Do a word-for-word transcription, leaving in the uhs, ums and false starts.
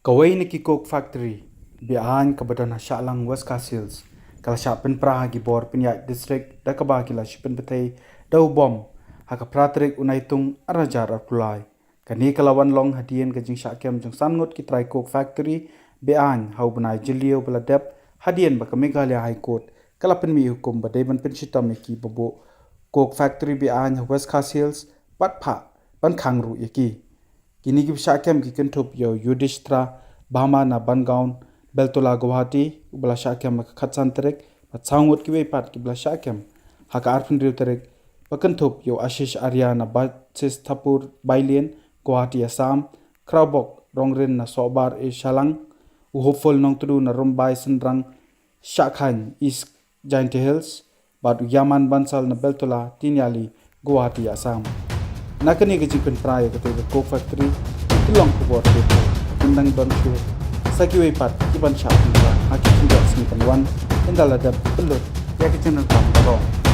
Kawei na ki coke factory be-aiñ kaba don ha Shahlang, West Khasi Hills, ka la shah pynpra ha ki bor pynïaid district da kaba ki la shu pynbthei da u bom ha ka phra tarik u Naitung arhajar arphew lai. Kane ka la wan long hadien ka jingshah kem jong san ngut ki trai coke factory be-aiñ ha u bnai Jylliew ba la dep, hadien ba ka Meghalaya High Court ka la pynmih hukum ba dei ban pynshitom ïa ki ba buh coke factory be-aiñ ha West Khasi Hills, bad phah ban khang ruh ïa ki. Kine kiba shah kem ki kynthup ïa u Yudhishthra Bhama na Bangaon, Beltola, Guwahati, uba la shah kem ha ka khatsan tarik, bad saw ngut kiwei pat kiba la shah kem ha ka arphew hynriew tarik, ba kynthup ïa u Ashish Arya na Baptist Thapur Bailien, Guwahati, Assam, Khrawbok Rongrin na Sohbar-e-Shahlang, u Hopeful Nongtdu na Rymbai Synrang, Shahkhaiñ, East Jaintia Hills, bad u Yaman Bansal na Beltola, Tiniali, Guwahati, Assam. Na kane ka jingpynpra ïa katei ka coke factory, ki long khubor te, kin dang don shuh sa kiwei pat kiban shah pynpra ha ki khyndiat sngi ban wan, ynda la dep pynlut ïa ki jingdonkam baroh.